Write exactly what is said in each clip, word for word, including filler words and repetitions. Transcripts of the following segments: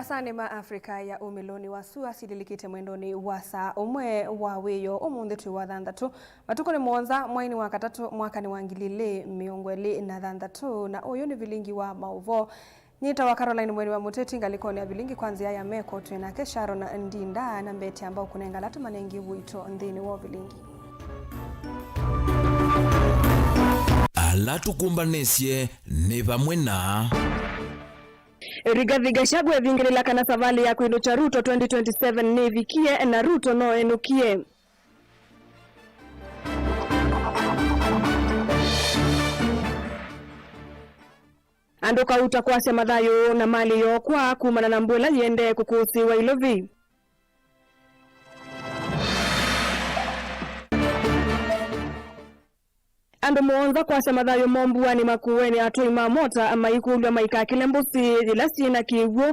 Masaa nĩ ma Africa ya ũmĩlũnĩ wa sua syĩlĩlĩkĩte mwendonĩ wa saa ũmwe wa wĩoo. Ũmũnthĩ twĩ wa thanthatũ, matukũ nĩ mũonza, mweinĩ wa katatũ, mwakanĩ wa ngili ilĩ mĩongo ĩlĩ na thanthatũ, na ũyũ nĩ vilingi wa maũvoo. Nyĩtawa Caroline Mweni wa Mũteti, ngalĩkonĩ ya vilingi kwa nzĩa ya meko twĩ nake Sharon Ndinda, na mbete amba ũkũnenga ala tũmanengie wĩito nthĩnĩ wa vilingi. Ala tũkũmbanĩsye nĩ vamwe na Rigathi Gachagua evingĩlĩla kana savalĩ ya kwĩnũkya Ruto twenty twenty-seven nĩvikie na Ruto no enũkie. Andũ kauta kwasya mathayũ na malĩ yoo kwa kumana na mbũla yĩendee kũkũsĩĩwa Ilovi. Andũ mũonza kwasya mathayũ moo mbuanĩ makũũe nĩ atũi ma mota maikũlw'a maikakĩle mbũsĩ yĩla syĩ na kĩw'ũ.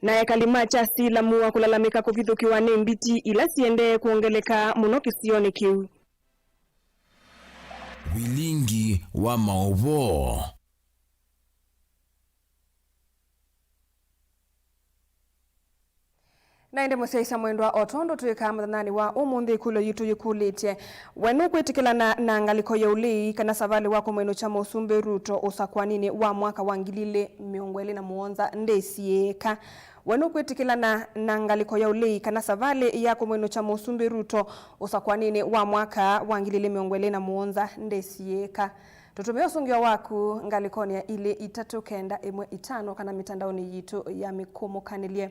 Na ekali ma Kyasi Lamua kũlalamĩka kũvithũkĩwa nĩ mbiti ila siendee kwongeleka mũno kĩsionĩ kĩu. Vilingi wa maũvoo. Na ĩndĩ mũsyaĩĩsya mwendwa, o tondũ twĩkaa mũthenyanĩ wa ũmũnthĩ, ĩkũlyo yitũ yĩkũlĩtye, we nũkwĩtĩkĩlana na ngalĩko ya ũlei kana savalĩ wa kũmwĩnũkya Mũsumbĩ Ruto ũsakũaninĩ wa mwaka wa ngili ilĩ mĩongo ĩlĩ na mũonza? Ndĩsiĩĩka. We nũkwĩtĩkĩlana na ngalĩko ya ũlei kana savalĩ ya kũmwĩnũkya Mũsumbĩ Ruto ũsakũaninĩ wa mwaka wa ngili ilĩ mĩongo ĩlĩ na mũonza? Ndĩsiĩĩka. Tũtũmĩe ũsũngĩo waku ngalĩkonĩ ya ilĩ itatũ kenda ĩmwe itano kana mĩtandaonĩ yitũ ya mĩkũmũkanĩlye.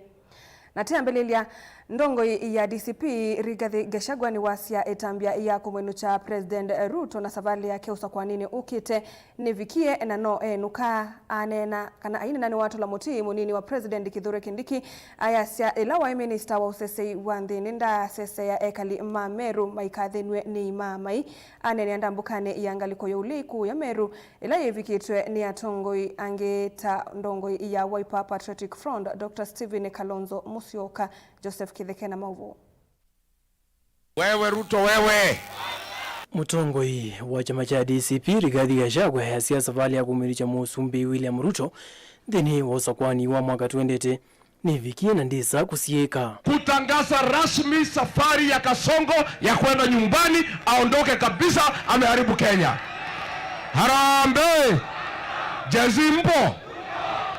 Na twĩambĩlĩlya, ndongoi ya D C P Rigathi Gachagua nĩwasya ĩtambya ya kũmwĩnũkya President Ruto na savalĩ yake ũsakũaninĩ ũkĩte nĩvikie na no enũka. Aneena kana aineena nĩwatũla mũtĩ mũnini wa President Kithure Kindiki, ayasya ĩla waĩ minista wa ũsesei wa nthĩnĩ ndaaseseea ekali ma Meru maikathĩnw'e nĩ imaamai. Aneenea ndambũkanĩ ya ngalĩko ya ũlei kũũya Meru, ĩla yĩvikĩtwe nĩ atongoi angĩ ta ndongoi ya Wiper Patriotic Front, Doctor Stephen Kalonzo Musyoka. Joseph Kĩtheke na maũvoo. Wewe Ruto, wewe! Mũtongoi wa kyama kya D C P Rigathi Gachagua easya savalĩ ya kũmwĩnũkya Mũsumbĩ William Ruto nthĩnĩ wa ũsakũani wa mwaka twendete nĩvikie na ndĩsa kũsiĩĩka. Kutangaza rasmi safari ya Kasongo ya kwenda nyumbani, aondoke kabisa, ameharibu Kenya. Harambee! Gen Z mpo?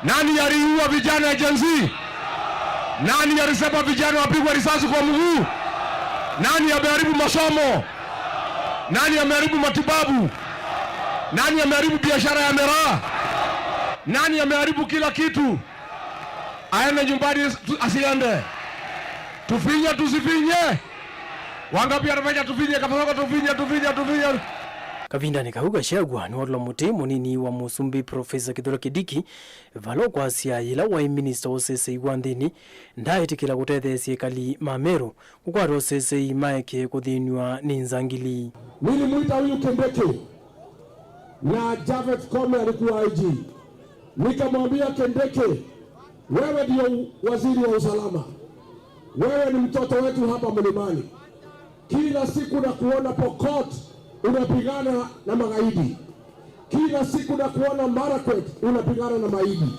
Nani aliua vijana ya Gen Z? Nani alisema vijana wapigwe risasi kwa mguu? Nani ameharibu masomo? Nani ameharibu matibabu? Nani ameharibu biashara ya miraa? Nani ameharibu kila kitu? Aende nyumbani, tu-, asiende? Tufinye, tusifinye? Wangapi wanafanya tufinye? Kasongo, tufinye, tufinye, tufinye. Kavindanĩ kau, Gachagua nĩwatũla mũtĩ mũnini wa Mũsumbĩ Professor Kithure Kindiki vala ũkwasya yĩla waĩ minista wa ũsesei wa nthĩnĩ ndaaĩtĩkĩla kũtetheesya ekali ma Meru kũkwata ũsesei maeke kũthĩnw'a nĩ nzangili. Nilimwita huyu Kindiki na Japhet Koome alikuwa I G. Nikamwambia, Kindiki, wewe ndio waziri wa usalama. Wewe ni mtoto wetu hapa mlimani. Kila siku nakuona Pokot unapigana na magaidi. Kila siku nakuona Marakwet unapigana na magaidi.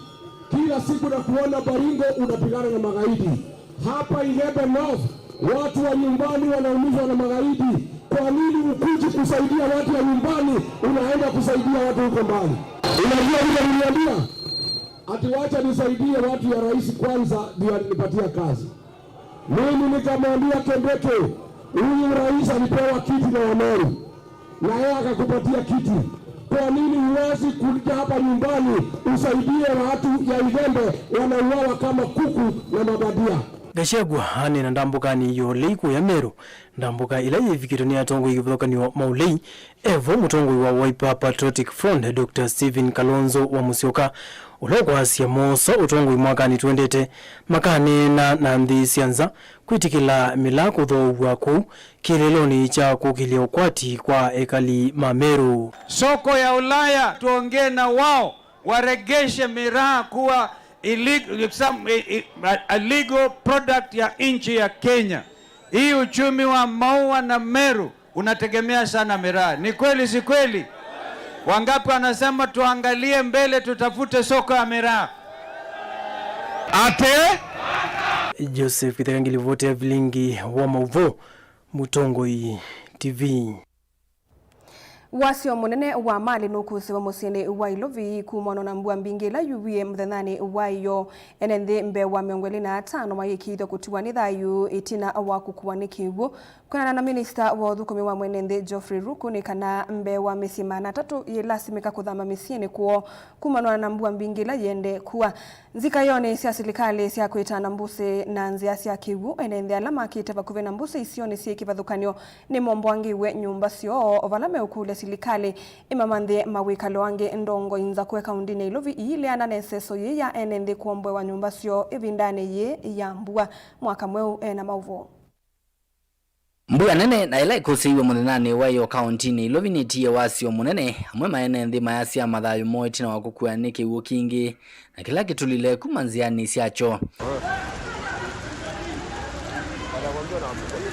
Kila siku nakuona Baringo unapigana na magaidi. Hapa Igembe North, watu wa nyumbani wanaumizwa na magaidi. Kwa nini hukuji kusaidia watu ya nyumbani, unaenda kusaidia watu huko mbali? Unajua vile niliambia? Ati wacha nisaidie watu ya rais kwanza, ndio alinipatia kazi. Mimi nikamwambia Kindiki, huyu rais alipewa kiti na Wameru, na yeye akakupatia kiti. Kwa nini huwezi kuja hapa nyumbani usaidie watu ya Igembe wanauawa kama kuku na mabadia? Gachagua aneena ndambũkanĩ ya ũlei kũya Meru, ndambũka ĩla yĩvikĩtwe nĩ atongoi kĩvathũkany'o ma ũlei, e vo mũtongoi wa Wiper Patriotic Front, Doctor Stephen Kalonzo wa Musyoka, ũla ũkwasya moosa ũtongoi mwakanĩ twendete, makaneena na nthĩ sya nza kwĩtĩkĩla mĩla kũthoow'a kũu kĩeleelonĩ kya kũkĩlya ũkwati kwa ekali ma Meru. Soko ya Ulaya tuongee na wao, waregeshe miraa kuwa illeg-, some, i-, i-, a, a legal product ya nchi ya Kenya. Hii uchumi wa Maua na Meru unategemea sana miraa. Ni kweli, si kweli? Wangapi wanasema tuangalie mbele, tutafute soko ya miraa? Ate? Joseph Itheka ngilivoti ya vilingi wa mauvoo, Mũtongoi T V. Wasyo mũnene wa malĩ nũkũsĩwa mũsyĩnĩ wa Ilovi kumana na mbua mbingĩ ĩla yuwie mũthenyanĩ wa ĩyoo. Ene nthĩ mbee wa mĩongo ĩlĩ na atano mayĩkĩĩthw'a kũtiwa nĩ thayũ ĩtina wa kũkuwa nĩ kĩw'ũ. Kwĩanana na minista wa ũthũkũmi wa mwene nthĩ Geoffrey Ruku, nĩ kana mbee wa mĩsyĩ maana atatũ yĩlasimĩka kũthama mĩsyĩnĩ kwoo kumana na mbua mbingĩ ĩla yĩendee kua. Nzikayonĩ sya silikalĩ sya kwĩtana mbũsĩ na nzĩa sya kĩw'ũ, ene nthĩ ala makĩte vakuvĩ na mbũsĩ isionĩ syĩ kĩvathũkany'o nĩmomboangĩw'e nyũmba syoo, o vala meũkũlya silikalĩ ĩmamanthĩe mawĩkalo angĩ. Ndongoi Nzakwe kaũndĩnĩ ya Ilovi iileana na ĩseso yĩĩ ya ene nthĩ kũomboewa nyũmba syoo ĩvindanĩ yĩĩ ya mbua. Mwaka Mweũ ena maũvoo. Mbua nene na ĩla ĩkũsĩiwe mũthenyanĩ wa ĩyoo kaũntĩnĩ Ilovi nĩtiie wasyo mũnene, amwe ma ene nthĩ mayasya mathayũ moo ĩtina wa kũkua nĩ kĩw'ũ kingĩ na kĩla kĩtũlile kuma nzĩanĩ syakyo.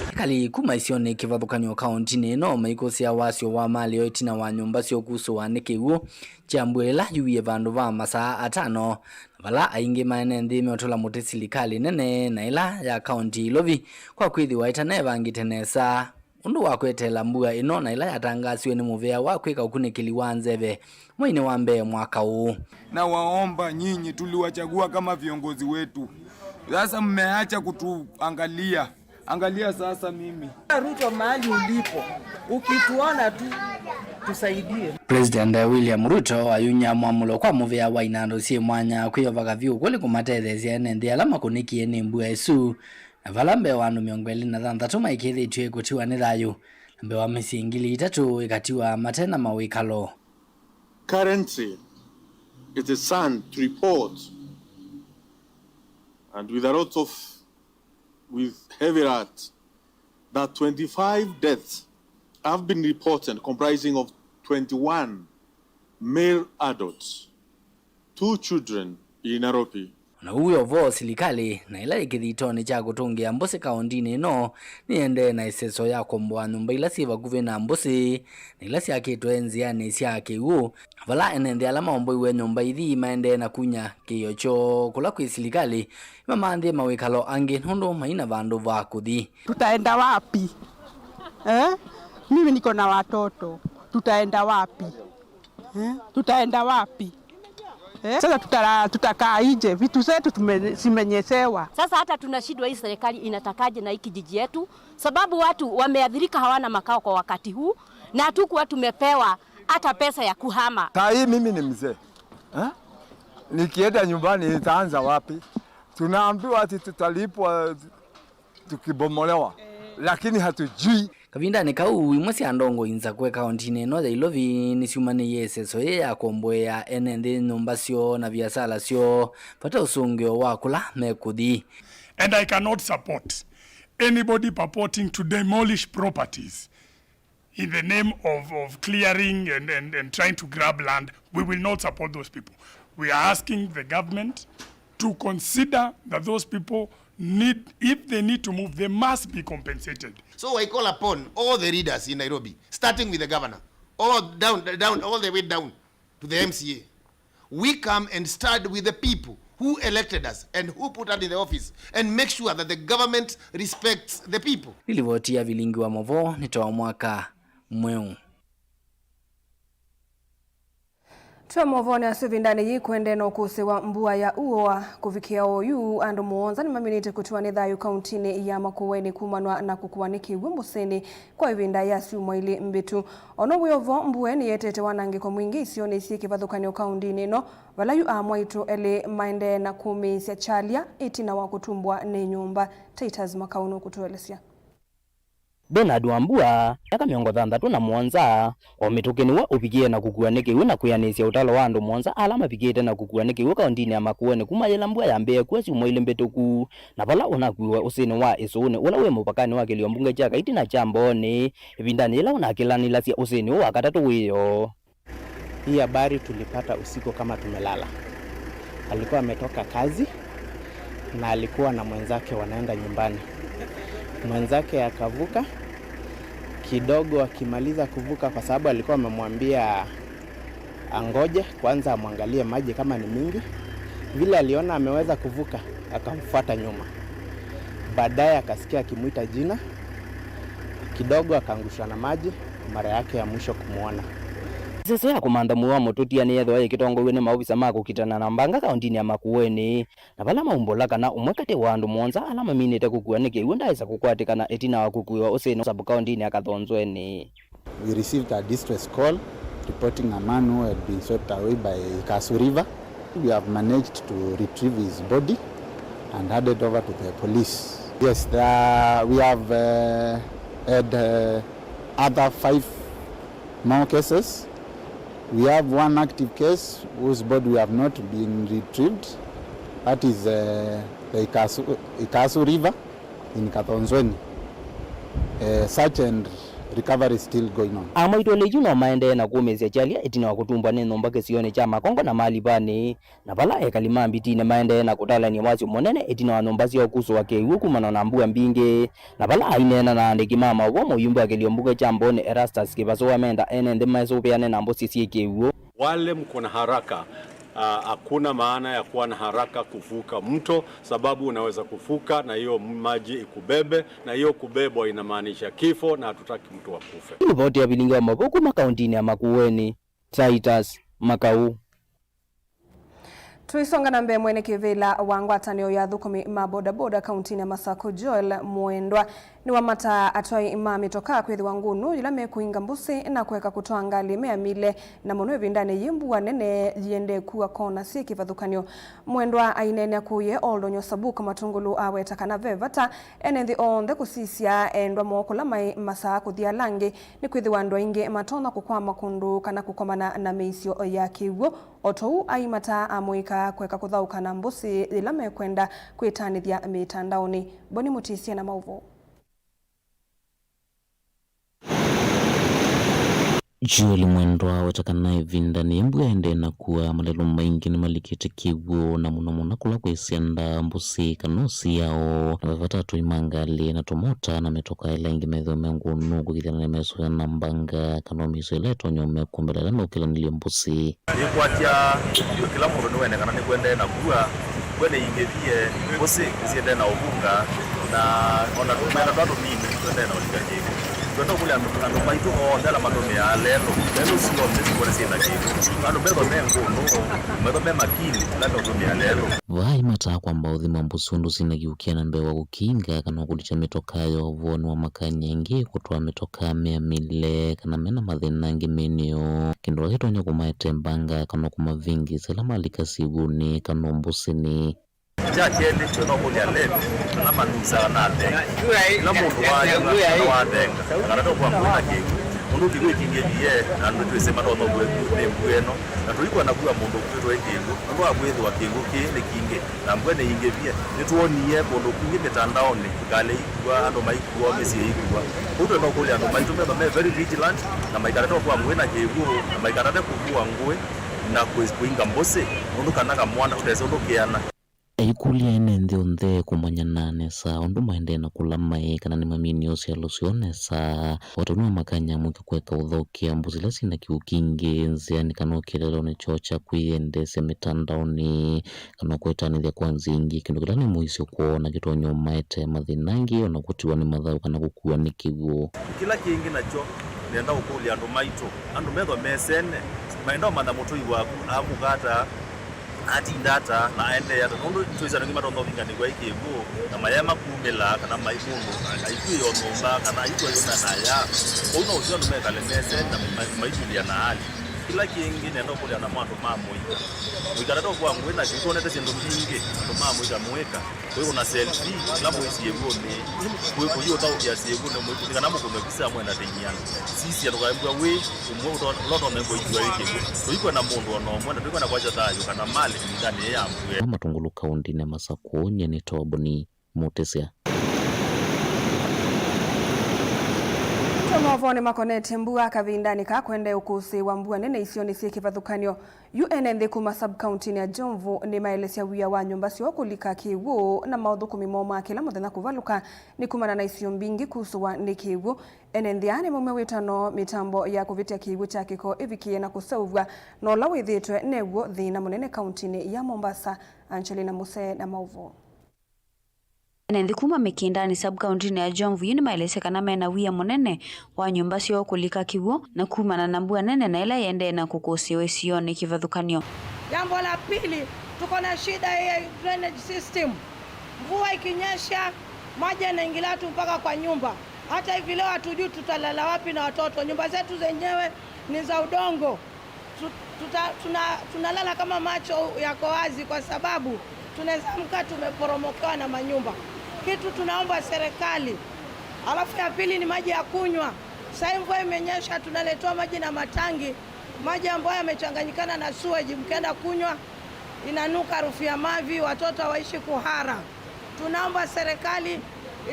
Ekali kuma isionĩ kĩvathũkany'o kaũntĩnĩ ĩno maikũsĩa wasyo wa malĩo ĩtina wa nyũmba syoo kusũwa nĩ kĩw'ũ kya mbua ĩla yuwie vandũ va masaa atano, na vala aingĩ ma ene nthĩ meũtũla mũtĩ silikalĩ nene na ĩla ya kaũntĩ ya Ilovi kwa kwĩthĩwa ĩtanevangĩte nesa ũndũ wa kweteela mbua ĩno na ĩla yatangaasiwe nĩ mũvĩa wa kwĩka ũkunĩkĩli wa nzeve mweinĩ wa mbee mwaka ũũ. Nawaomba nyinyi, tuliwachagua kama viongozi wetu. Sasa mmeacha kutuangalia. Angalia sasa mimi. Ruto, mahali ulipo, ukituona tu, tusaidie. President William Ruto ayunya mwamũlo kwa mũvĩa wa inando syĩ mwanya kwĩyovaka vyũ kũlĩ kũmatetheesya ene nthĩ ala makũnĩkie nĩ mbua ĩsu, na vala mbee wa andũ mĩongo ĩlĩ na thanthatũ maĩkĩĩthĩtw'e kũtiwa nĩ thayũ, na mbee wa mĩsyĩ ngili itatũ ĩkatiwa mate na mawĩkalo. Currently, it is sad to report, and with a lot of with heavy heart that twenty-five deaths have been reported, comprising of twenty-one male adults, two children in Nairobi. Na ũu wĩ o vo, silikalĩ na ĩla yĩ kĩthitonĩ kya kũtũngĩa mbũsĩ kaũndĩnĩ ĩno nĩyendee na ĩseso ya kũomboa nyũmba ila syĩ vakuvĩ na mbũsĩ na ila syakĩtwe nzĩanĩ sya kĩw'ũ, vala ene nthĩ ala maomboiwe nyũmba ithi maendee na kunya kĩĩo kyoo kũla kwĩ silikalĩ ĩmamanthĩe mawĩkalo angĩ nũndũ mai na vandũ va kũthi. Tutaenda wapi? Eh? Mimi niko na watoto. Tutaenda wapi? Eh? Tutaenda wapi? Eh? Sasa tuta-, tutakaa nje. Vitu zetu tume-, zimenyesewa. Sasa hata tunashindwa hii serikali inatakaje na hii kijiji yetu, sababu watu wameathirika, hawana makao kwa wakati huu, na hatukuwa tumepewa hata pesa ya kuhama. Saa hii mimi ni mzee. Eh? Nikienda nyumbani nitaanza wapi? Tunaambiwa ati tutalipwa tukibomolewa, lakini hatujui. Kavindanĩ kau, imwe sya ndongoi nzakwe kaũntĩnĩ ĩno ya Ilovi nĩsyumanĩie ĩseso yĩĩ ya kũomboea ene nthĩ nyũmba syoo na viasala syoo vate ũsũngĩo wa kũla mekũthi. And I cannot support anybody purporting to demolish properties in the name of, of clearing and, and, and trying to grab land. We will not support those people. We are asking the government to consider that those people need, if they need to move, they must be compensated. So I call upon all the leaders in Nairobi, starting with the governor, all down, down, all the way down to the M C A. We come and stand with the people who elected us and who put us in the office and make sure that the government respects the people. Nĩ livoti ya vilingi wa maũvoo nĩ Toa Mwaka Mweũ. Twĩ maũvoonĩ asu ĩvindanĩ yĩĩ, kũendee na ũkũsĩ wa mbua ya ũũa. Kũvikĩa oyu, andũ mũonza nĩmaminĩte kũtiwa nĩ thayũ kaũntĩnĩ ya Makueni kumanwa na kũkuwa nĩ kĩw'ũ mbũsĩnĩ kwa ĩvinda ya syumwa ilĩ mbĩtu. Ono wĩ o vo, mbua nĩyetete wanangĩko mwingĩ isionĩ syĩ kĩvathũkany'o kaũntĩnĩ ĩno, vala yu aamwaitũ elĩ maendee na kũmĩĩsya kyalya ĩtina wa kũtumbwa nĩ nyũmba. Titus Makau nũkũtũelesya. Bernard Wambua, myaka mĩongo thanthatũ na mũonza, o mĩtũkĩ nĩwe ũvikĩe na kũkuwa nĩ kĩw'ũ na kwĩanĩsya ũtalo wa andũ mũonza ala mavikĩte na kũkuwa nĩ kĩw'ũ kaũntĩnĩ ya Makueni kuma yĩla mbua yambĩĩe kua syumwa ilĩ mbĩtũku, na vala ũnakuiwe ũsĩnĩ wa Ĩsũũnĩ ũla wĩ mũvakanĩ wa kĩlio mbunge kya Kaiti na kya Mbooni, ĩvindanĩ yĩla ũnakĩlanĩlasya ũsĩnĩ ũũ wa katatũ wĩoo. Hii habari tulipata usiku kama tumelala. Alikuwa ametoka kazi na alikuwa na mwenzake wanaenda nyumbani. Mwenzake akavuka kidogo, akimaliza kuvuka, kwa sababu alikuwa amemwambia Angoje kwanza amwangalie maji kama ni mingi. Vile aliona ameweza kuvuka, akamfuata nyuma. Baadaye akasikia akimwita jina, kidogo akaangushwa na maji, mara yake ya mwisho kumwona. Ĩsese ya kũmantha mũo wa mũtũtia nĩyethĩwa yĩkĩtongoew'e nĩ maovisa ma kũkitana na mbanga kaũntinĩ ya Makueni, na vala maumbũla kana ũmwe katĩ wa andũ mũonza ala maminĩte kũkua nĩ kĩw'ũ ndaĩsa kũkwatĩkana ĩtina wa kũkuĩwa ũsĩnĩ sub kaũntinĩ ya Kathonzweni. We received a distress call reporting a man who had been swept away by Ikasu River. We have managed to retrieve his body and hand it over to the police. Yes, there are, we have, uh, had, uh, other five more cases. We have one active case whose body we have not been retrieved. That is, uh, the Ikasu, Ikasu River in Kathonzweni. Uh, search and recovery is still going on. Amwaitũ yu no maendee na kũmĩĩsya kyalya ĩtina wa kũtumbwa nĩ nyũmba kĩsionĩ kya Makongo na Malivani, na vala ekali ma Mbitini maendee na kũtalany'a wasyo mũnene ĩtina wa nyũmba syoo kusũa kĩw'ũ kumana na mbua mbingĩ, na vala aineena na aandĩki ma maũvoo, mũyumbe wa kĩlio mbunge kya Mboni Erastus Kĩvasũ amenda ene nthĩ mesũvĩane na mbũsĩ syĩ kĩw'ũ. Wale mko na haraka, ah, hakuna maana ya kuwa na haraka kuvuka mto, sababu unaweza kuvuka na hiyo maji ikubebe, na hiyo kubebwa inamaanisha kifo, na hatutaki mtu akufe. Ripoti ya vilingi wa maũvoo kuma kaũntinĩ ya Makueni, Titus Makau. Tũisonga na mbee, mwene kĩvĩla wa ngwatanĩo ya athũkũmi ma bodaboda kaũntinĩ ya Masakũ, Joel Mwendwa, nĩwamataa atwai ma mĩtokaa kwĩthĩwa ngũnũ yĩla mekũinga mbũsĩ na kũeka kũtwaa ngalĩ meamile, na mũno ĩvindanĩ yĩ mbua nene yĩendee kua kona syĩ kĩvathũkany'o. Mwendwa aineenea kũye Oldonyo Sabuk Matungulu aweta kana ve vata ene nthĩ onthe kũsisya endwa moo kũla maĩ masaa kũthi ala angĩ, nĩkwĩthĩwa andũ aingĩ matonya kũkwama kũndũ kana kũkomana na mĩisyo ya kĩw'ũ. O ta ũu, aimataa amũika kũeka kũthaũka na mbũsĩ yĩla mekwenda kwĩtanĩthya mĩtandaonĩ. Boni Mũtĩsye na maũvoo. Joel Mwendwa aweta kana ĩvindanĩ yĩ mbua ĩendee na kua, malelũ maingĩ nĩmalikĩte kĩw'ũ, na mũno mũno kũla kwĩ syanda, mbũsĩ, kana ũsiao. Na ve vata atwai ma ngalĩ na tũmota na mĩtokaa ĩla ĩngĩ methĩwe me ngũnũ kũkithyana nĩmesũvĩana na mbanga kana mĩisyo ĩla ĩtonya ũmekũmbĩla ĩla meũkĩlanĩlye mbũsĩ. Yĩkwatya kĩla mũndũ nĩwene kana nĩkũendee na kua, mbua nĩyingĩvie, mbũsĩ nĩsyendee na ũvunga, na ona tũmena twa tũnini nĩtũendee na ũlika kĩw'ũ. Twenda ũkũlya andũ, andũ maitũ onthe ala matũmĩaa lelũ, lelũ syonthe sikuona syĩ na kĩw'ũ. Andũ methwa me ngũnũ, methwa me makini ala meũtũmĩa lelũ. Vaa aimataa kwamba ũthima mbũsĩ ũndũ syĩ na kĩw'ũ kĩana mbee wa kũkinga kana kũlikya mĩtokaa yoo voonĩ wa makany'a ĩngĩ kũtwaa mĩtokaa meamile kana mena mathĩna angĩ mĩĩnĩ yoo, kĩndũ kĩla kĩtonya kũmaete mbanga kana kũmavĩngĩĩsya ĩla malika syĩw'ũnĩ kana mbũsĩnĩ. Kya kelĩ, twenda ũkũlya alevi ala manusaa na athenga. Ĩla mũndũ waanywa na wathenga, akatata kwa ngũĩ na kĩw'ũ, nũndũ kĩw'ũ kĩingĩvie, na nĩtwĩsĩ matonya ũkw'ũ nĩ mbua ĩno, na tũikwenda kua mũndũ ũkw'ĩtwe nĩ kĩw'ũ, nũndũ wa kwĩthĩwa kĩw'ũ kĩĩ nĩ kingĩ, na mbua nĩyingĩvie. Nĩtwonie kũndũ kwingĩ mĩtandaonĩ, ngalĩ ikua, andũ maikua, mĩsyĩ ikua. Kwoou twenda ũkũlya andũ maitũ methwa me very vigilant, na maikatate kwa ngũĩ na kĩw'ũ, na maikatate kũkua ngũĩ, na kwĩ-, kũinga mbũsĩ, nũndũ kana kamwana ũtesĩ ũndũ kĩana. Aikũlya ene nthĩ onthe kũmanya na nesa ũndũ maendee na kũla maĩ, kana nĩmaminie ũsyalo syoo nesa. Ũtanu wa makany'a mũingĩ kũeka ũthaũkĩa mbũsĩ ila syĩ na kĩw'ũ kingĩ nzĩanĩ kana ũkĩlelonĩ kyoo kya kwĩyendeesya mĩtandaonĩ, kana ũkwetanĩthya kwa nzĩa ingĩ, kĩndũ kĩla nĩ mũisyo kwoo na kĩtonya ũmaete mathĩna angĩ, o na kũtiwa nĩ mathaũ kana kũkuwa nĩ kĩw'ũ. Kĩla kĩngĩ nakyo nĩenda ũkũlya andũ maitũ, andũ methwa mesene, maenda ũmanya mũtũi waku amũka ata, atinda ata, na aendee ata, nũndũ twĩsĩ andũ aingĩ matonya ũvinganĩw'a ĩ kĩw'ũ, na mayema kumĩla, kana mai mũndũ aikw'ĩe o nyũmba, kana aikw'a yũna na ya. Kwoou no ũsio andũ mekale mesene na ma-, maitulya na hali. Kĩla kĩngĩ nenda ũkũlya namo andũ ma mũika. Mũika ndatokwa ngũĩ na kĩu twonete syĩndũ mbingĩ andũ ma mũika mũĩka. Kwĩkũna selfie ĩla mwĩ syĩw'ũnĩ, kwĩ kũyĩũthaũkĩa syĩw'ũnĩ mwĩkũnĩ kana mũkũnwe visa mwenda tĩnyiana. Sisya ndũkaembwa wĩ ũmwe ũto-, ũla ũtonengwa itua wĩ kĩw'ũ. Tũikwenda mũndũ o na ũmwe na tũikwenda kwasya thayũ kana malĩ ĩvindanĩ yĩĩ ya mbue. Matungulu kaũndĩnĩ Masakũ, nyie nĩ Toboni Mũtĩsya. Tũ Maũvoo nĩmakonetye mbua kavindanĩ kaa kũendee ũkũsĩĩwa mbua nene isionĩ syĩ kĩvathũkany'o. Yu ene nthĩ kuma sub-county-nĩ ya Jomvu nĩmaelesya wia wa nyũmba syoo kũlika kĩw'ũ na maũthũkũmi moo ma kĩla mũthenya kũvalũka nĩ kumana na isio mbingĩ kusũwa nĩ kĩw'ũ. Ene nthĩ aa nĩmaumya wĩtano mĩtambo ya kũvĩtya kĩw'ũ kya kĩko ĩvikĩe na kũseũvw'a na ũla wĩthĩĩtwe new'o thĩna mũnene kauntinĩ ya Mombasa. Angelina Musee na maũvoo. Ene nthĩ kuma Mikindani sub-county-nĩ ya Jomvu yu nĩmaelesya kana mena wia mũnene wa nyũmba syoo kũlika kĩw'ũ na kumana na mbua nene na ĩla ĩendee na kũkũsĩĩwa isionĩ kĩvathũkany'o. Jambo la pili, tuko na shida ya drainage system. Mvua ikinyesha, maji yanaingilia tu mpaka kwa nyumba. Hata hivi leo hatujui tutalala wapi na watoto. Nyumba zetu zenyewe ni za udongo. Tu-, tuta-, tuna-, tunalala kama macho yako wazi kwa sababu tunaweza amka tumeporomokewa na manyumba. Kitu tunaomba serikali. Alafu ya pili ni maji ya kunywa. Sasa mvua imenyesha, tunaletewa maji na matangi, maji ambayo yamechanganyikana na sewage, mkienda kunywa inanuka harufu ya mavi, watoto hawaishi kuhara. Tunaomba serikali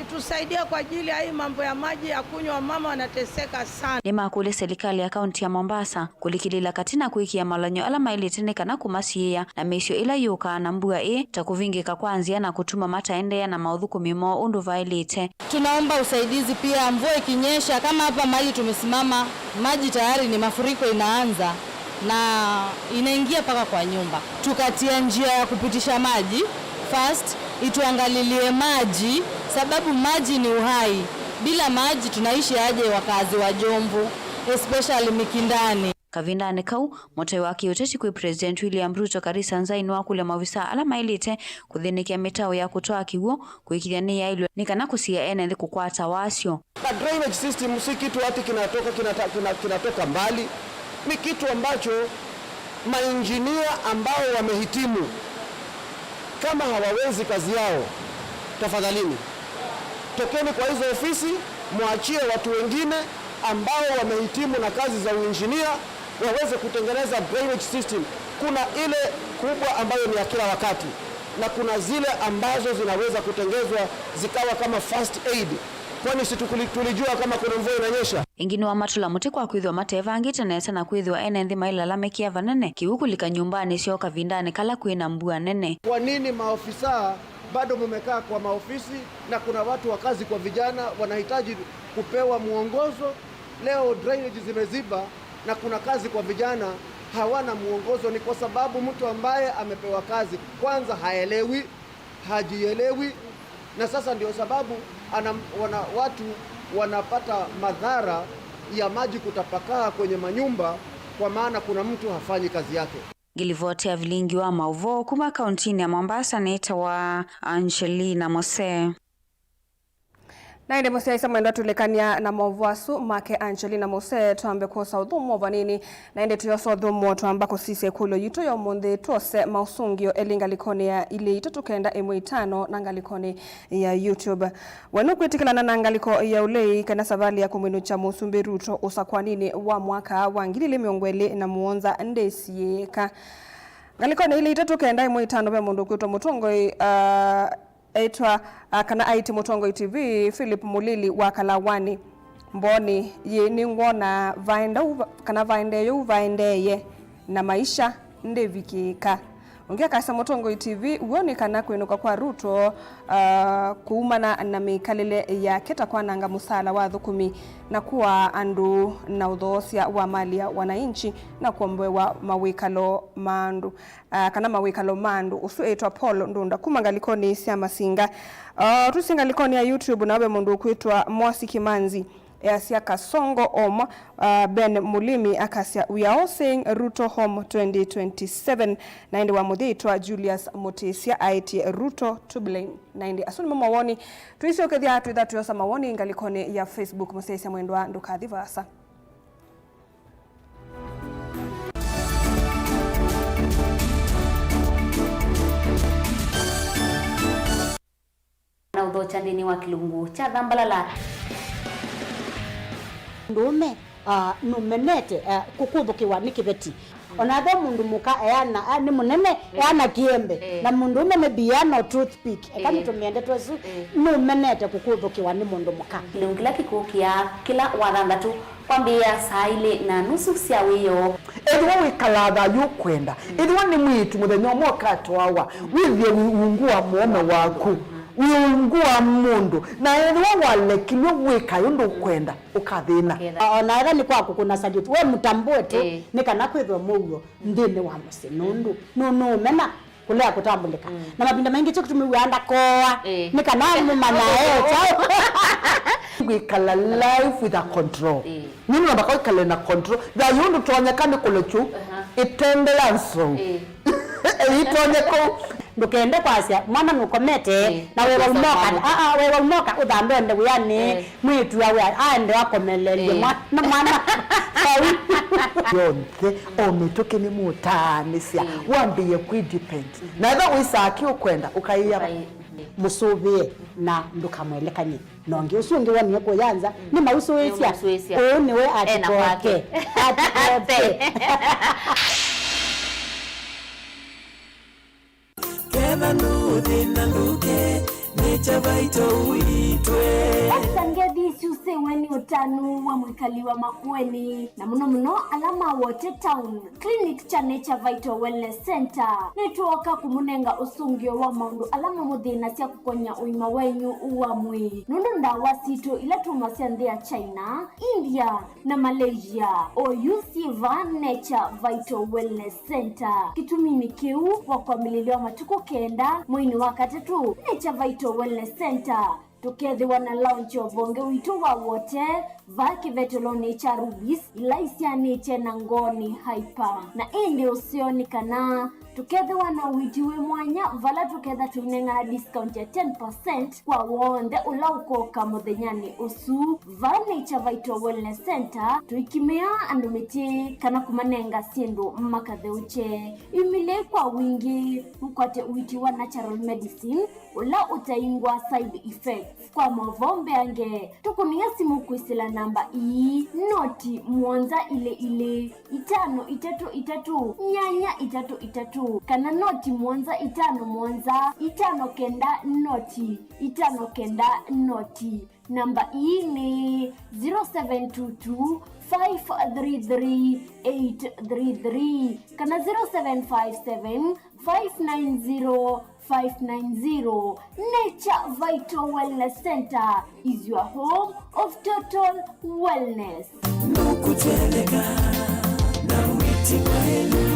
itusaidie kwa ajili ya hii mambo ya maji ya kunywa, mama wanateseka sana. Nĩmakũlya silikalĩ ya kaunti ya Mombasa kũlikĩlĩĩla katĩ na kwĩkĩa malany'o ala maĩlĩte nĩ kana kũmasiĩĩa na mĩisyo ĩla yũkaa na mbua ĩĩ, ta kũvingĩka kwa nzĩa na kũtuma mataendeea na maũthũkũmi moo ũndũ vaĩlĩte. Tunaomba usaidizi pia, mvua ikinyesha kama hapa mahali tumesimama, maji tayari ni mafuriko inaanza na inaingia mpaka kwa nyumba. Tukatia njia ya kupitisha maji first, ituangalilie maji, sababu maji ni uhai. Bila maji tunaishi aje wakazi wa Jomvu, especially Mikindani? Kavindanĩ kau, mũtai wa kĩũteti kwĩ President William Ruto, Karisa Nzai, nĩwakũlya maovisaa ala maĩlĩte kũthĩnĩkĩa mĩtaũ ya kũtwaa kĩw'ũ kũĩkĩĩthya nĩyaĩlw'a nĩ kana kũsiĩĩa ene nthĩ kũkwata wasyo. Na drainage system si kitu ati kinatoka, kinata-, kina-, kinatoka mbali. Ni kitu ambacho mainjinia ambao wamehitimu, kama hawawezi kazi yao, tafadhalini, tokeni kwa hizo ofisi, mwachie watu wengine ambao wamehitimu na kazi za uinjinia waweze kutengeneza drainage system. Kuna ile kubwa ambayo ni ya kila wakati, na kuna zile ambazo zinaweza kutengezwa zikawa kama first aid. Kwani si tukuli-, tulijua kama kuna mvua inanyesha? Ĩngĩ nĩwamatũla mũtĩ kwa kwĩthĩwa matevangĩte nesa na kwĩthĩwa ene nthĩ mailalamĩkĩa vanene kĩw'ũ kũlika nyũmbanĩ syoo kavindanĩ kala kwĩ na mbua nene. Kwa nini maofisa bado mumekaa kwa maofisi na kuna watu wa kazi kwa vijana wanahitaji kupewa mwongozo? Leo drainage zimeziba na kuna kazi kwa vijana hawana mwongozo. Ni kwa sababu mtu ambaye amepewa kazi kwanza haelewi, hajielewi, na sasa ndio sababu ana-, wana-, watu wanapata madhara ya maji kutapakaa kwenye manyumba, kwa maana kuna mtu hafanyi kazi yake. Ngĩlivoti ya vilingi wa maũvoo kuma kauntinĩ ya Mombasa nĩtawa Angelina Mose. Na ĩndĩ mũsyaĩĩsya mwendwa, tũlekany'a na maũvoo asu make Angelina Mose, twambe kwosa ũthũmũo vanini. Na ĩndĩ tũyosa ũthũmũo, twamba kũsisya ĩkũlyo yitũ ya ũmũnthĩ, twose maũsũngĩo elĩ ngalĩkonĩ ya ilĩ itatũ kenda ĩmwe itano na ngalĩkonĩ ya YouTube. We nũkwĩtĩkĩlana na ngalĩko ya ũlei kana savalĩ ya kũmwinũkya Mũsumbĩ Ruto ũsakwaninĩ wa mwaka wa ngili ilĩ mĩongo ĩlĩ na mũonza ndĩsiĩĩka? Ngalĩkonĩ ilĩ itatũ kenda ĩmwe itano ve mũndũ ũkwĩtwa mũtongoi, ah, etwa, ah, kana aĩtye Mũtongoi T V, Philip Mũlili wa Kalawani. Mboonĩ yĩĩ nĩngwona vaenda ũu va-, kana vaendee ũu vaendeeye na maisha ndĩvikĩĩka. Ũngĩ akasya Mũtongoi T V, w'o nĩ kana kwĩnũka kwa Ruto, ah, kuumana na mĩkalĩle yake ta kwananga mũsaala wa athũkũmi na kũaa andũ na ũthoosya wa mali ya wananchi na kũomboewa mawĩkalo ma andũ. Ah, kana mawĩkalo ma andũ. Ũsu etwa Paul Ndunda kuma ngalĩkonĩ sya Masinga. Ah, tũsĩ ngalĩkonĩ ya YouTube, na ve mũndũ ũkwĩtwa Mwasi Kimanzi easya Kasongo Om. Ah, Ben Mulimi akasya, "We are all saying Ruto home twenty twenty-seven." Na ĩndĩ wa mũthya etwa Julius Mũtĩsya aĩtye, "Ruto to blame." Na ĩndĩ asu nĩmo mawoni. Tũisyokethya twĩtha tũyosa mawoni ngalĩkonĩ ya Facebook. Mũsyaĩĩsya mwendwa, ndũkathi vaasa. Na ũthokya nthĩnĩ wa kĩlungu kya Thambalala. Mũndũũme, ah, nũmenete, ah, kũkũthũkĩwa nĩ kĩveti. Ona ethĩwa mũndũ mũka eana, a, nĩ mũnene, eana kĩembe, na mũndũũme maybe eana o toothpick, eka nĩtũmĩe ndeto ĩsu, nũmenete kũkũthũkĩwa nĩ mũndũ mũka. Kĩlungu kĩla kĩkũkĩa kĩla wathanthatũ kwambĩĩa saa ilĩ na nusu sya wĩoo. Ethĩwa wĩkalaa thayũ ũkwenda, ethĩwa nĩ mwĩĩtu mũthenya ũmwe ũkatwawa, wĩthĩe ungu wa mũũme waku, wĩ ungu wa mũndũ, na ethĩwa walekilw'e wĩka ũndũ ũkwenda, ũkathĩna. Ũkethĩa. O na ethĩwa nĩ kwa kũkũna salute, we mũtambũe tu, nĩ kana kwĩthwe mũuo nthĩnĩ wa mũsyĩ, nũndũ nũ-, nũũmena kũlea kũtambũlĩka. Na mavinda maingĩ kyo kĩtumi wĩaa ndakoa, nĩ kana mũmanya e kyaũ. Kwĩkala life with a control. Nĩ namba kwĩkale na control. Thayũ ndũtonyeka nĩ kũlekyu, ĩtende ya nsou. Ĩitonya kũu. Ndũkende kwasya, mwana nũkomete, na wewa umoka, aa, wewa umoka, ũthambe ende wĩanĩ, mwĩĩtu awe aende akomelelye mwana, mwana. Vau. Yonthe, o mĩtũkĩ nĩ mũtaanĩsya, wambĩĩe kwĩ depend. Na ethĩwa wĩsaa kĩ ũkwenda, ũkaĩa mũsũvĩe na ndũkamwelekany'e. Na ũngĩ ũsu ũngĩ wonie kũya nza, nĩ mausũĩsya. Nĩ mausũĩsya. Ũũ nĩwe atikote. Atikote. Ketha ndũthĩna ndũke, nĩ Chavaito witwe. Pastor Ngethi syusĩwe nĩ ũtanu wa mwĩkali wa Makueni, na mũno mũno ala ma Wote Town. Clinic kya Nature Vital Wellness Center nĩtwooka kũmũnenga ũsũngĩo wa maũndũ ala mamũthĩnasya kũkony'a ũima wenyu wa mwĩĩ, nũndũ ndawa sitũ ila tumasya nthĩ ya China, India, na Malaysia, oyu syĩ vaa Nature Vital Wellness Center. Kĩtuminĩ kĩu, wa kwambĩlĩlya wa matukũ kenda mweinĩ wa katatũ, Nature Vital Wellness Center tũkethĩwa na launch of vonge witũ wa Wote vaa kĩvetolonĩ kya Rubis, ila isyaanĩtye na Ngooni Hyper. Na ĩndĩ ũseo nĩ kana tũkethĩwa na ũiiti wĩ mwanya, vala tũketha tũineng'ana discount ya ten percent kwa w'onthe ũla ũkoka mũthenyanĩ ũsu. Vaa Nature Vital Wellness Center, tũikimĩaa andũ mĩtĩ kana kũmanenga syĩndũ makatheũkye. Imilei kwa wingĩ, mũkwate ũiiti wa natural medicine, ũla ũtaingwa side effects. Kwa maũvoo mbeange, tũkũnĩe simũ kwĩsĩla namba ii, noti mũonza ilĩ ilĩ, itano itatũ itatũ, nyanya itatũ itatũ, kana noti mũonza itano mũonza, itano kenda noti, itano kenda noti. Namba ii nĩ zero seven two two, five three three, eight three three kana zero seven five seven, five nine zero, five nine zero. Nature Vital Wellness Center is your home of total wellness. Nũkũtetheka na wĩti waĩlu.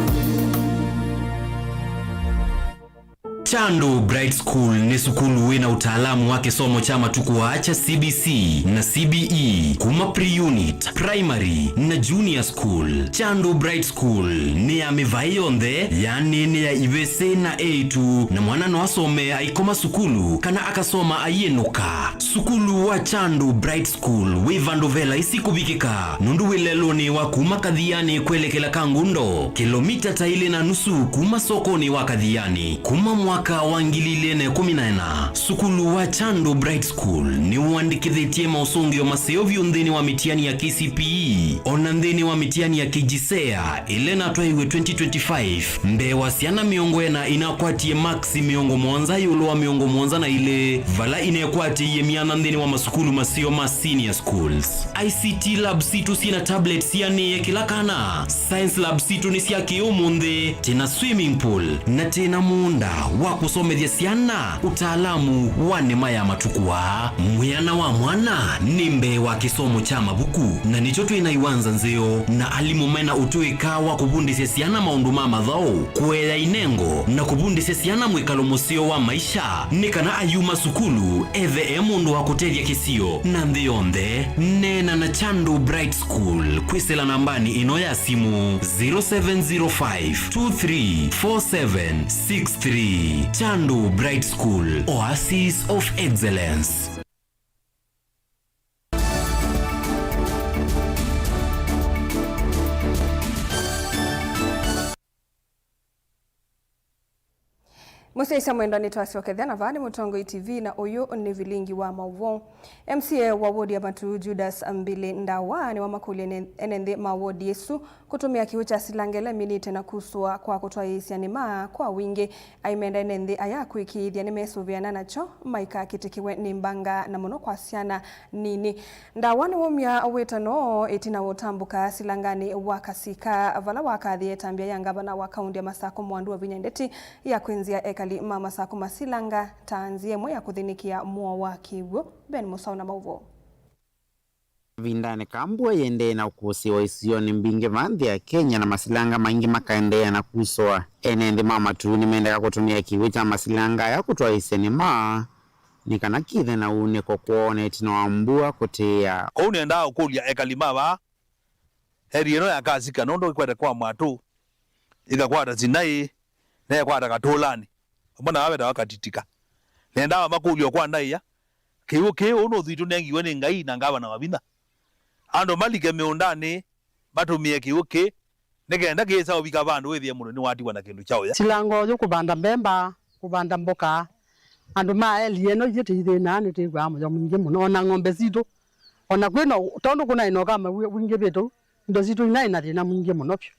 Chandu Bright School nĩ sukulu wĩ na ũtaalamu wa kĩsomo kya matukũ aa kya C B C na C B E kuma pre-unit, primary, na junior school. Chandu Bright School nĩ ya mĩvaĩ yonthe, yaani nĩ ya ivĩsĩ na eĩtu, na mwana no asome aikoma sukulu kana akasoma aiĩnũka. Sukulu wa Chandu Bright School wĩ vandũ ve laisi kũvikĩka, nũndũ wĩ lelũnĩ wa kuma Kathianĩ kwelekela Kangundo, kĩlomita ta ilĩ na nusu kuma sokonĩ wa Kathianĩ. Kuma mwaka wa ngili ilĩ na ĩkũmi na ĩna, sukulu wa Chandu Bright School nĩũandĩkĩthĩtye maũsũngĩo maseo vyũ nthĩnĩ wa mĩtiani ya K C P E, o na nthĩnĩ wa mĩtiani ya K J S E A, ĩla ĩnatwaiwe twenty twenty-five. Mbee wa syana mĩongo ĩna inakwatie maksi mĩongo mũonza ĩũlũ wa mĩongo mũonza na ilĩ, vala inekwatĩie myanya nthĩnĩ wa masukulu maseo ma senior schools. I C T lab sitũ syĩ na tablets sianĩe kĩla kana. Science lab sitũ nĩ sya kĩ-ũmũnthĩ, twĩ na swimming pool, na twĩ na mũũnda wa kũsomethya syana ũtaalamu wa nĩma ya matukũ aa. Mwĩana wa mwana nĩ mbee wa kĩsomo kya mavuku, na nĩkyo twĩ na iwanza nzeo na alimũ me na ũtũĩka wa kũvundĩsya syana maũndũ ma mathaũ, kũea inengo, na kũvundĩsya syana mwĩkalo mũseo wa maisha, nĩ kana ayuma sukulu ethe e mũndũ wa kũtethya kĩsio na nthĩ yonthe. Neena na Chandu Bright School kwĩsĩla nambanĩ ĩno ya simũ, zero seven zero five two three four seven six three. Chandu Bright School, Oasis of Excellence. Mũsyaĩĩsya mwendwa, nĩtwasyokethya na vaa nĩ Mũtongoi T V, na ũyũ nĩ vilingi wa maũvoo. M C A wa wodi ya Matuu, Judas Mbili Ndawa, nĩwamakũlya ene, ene nthĩ ma wodi ĩsu kũtũmĩa kĩw'ũ kya silanga ĩla ĩminĩte na kusũa kwa kũtwaĩĩsya nĩma kwa wingĩ. Aimenda ene nthĩ aya kwĩkĩĩthya nĩmesũvĩana nakyo, maikakĩtĩkĩwe nĩ mbanga, na mũno kwa syana nini. Ndawa nĩwaumya wĩtano ĩtina wa ũtambũka silanganĩ wa Kasika, vala wakathie ĩtambya ya ngavana wa kaunti ya Masakũ Mwandu Wavinya ndeti ya kwĩnzĩa ekali ma Masakũ masilanga ta nzĩa ĩmwe ya kũthĩnĩkĩa mũao wa kĩw'ũ. Ben Mũsaũ na maũvoo. Kavindanĩ ka mbua yĩendee na ũkũsĩĩwa isionĩ mbingĩ va nthĩ ya Kenya, na masilanga maingĩ makaendeea na kusũa, ene nthĩ ma Matuu nĩmendeka kũtũmĩa kĩw'ũ kya masilanga aya kũtwaĩĩsya nĩma nĩ kana kĩthe na ũunĩko kwoo na ĩtina wa mbua kũtĩĩa. Kwoou nĩendaa ũkũlya ekali ma vaa, area ĩno ya Kasika, nũndũ ĩkwete kwa Mwatũ, ĩkakwata Sinai, na ĩkwata Katũlanĩ, vamwe na vaa vetawa Katitika. Nĩendaa makũlyo kwa ndaĩa, kĩw'ũ kĩĩ ũũ nũthi tũnengiwe nĩ Ngai na ngavana Wavinya? Andũ malike mĩũndanĩ, matũmĩe kĩw'ũ kĩĩ, nĩ kenda kĩĩsa ũvika vandũ wĩthĩe mũndũ nĩwatiwa na kĩndũ kya ũya. Silanga ũyũ kũvanda mbemba, kũvanda mboka, andũ ma area ĩno ithyĩ tũithĩnaa, nĩtwĩw'aa mũyo mwingĩ mũno, ona ng'ombe sitũ, ona kwĩ no, tondũ kũnaĩ na ũkama wĩ-, wingĩvĩte ũu, indo sitũ inaĩ na thĩna mwingĩ mũno vyũ.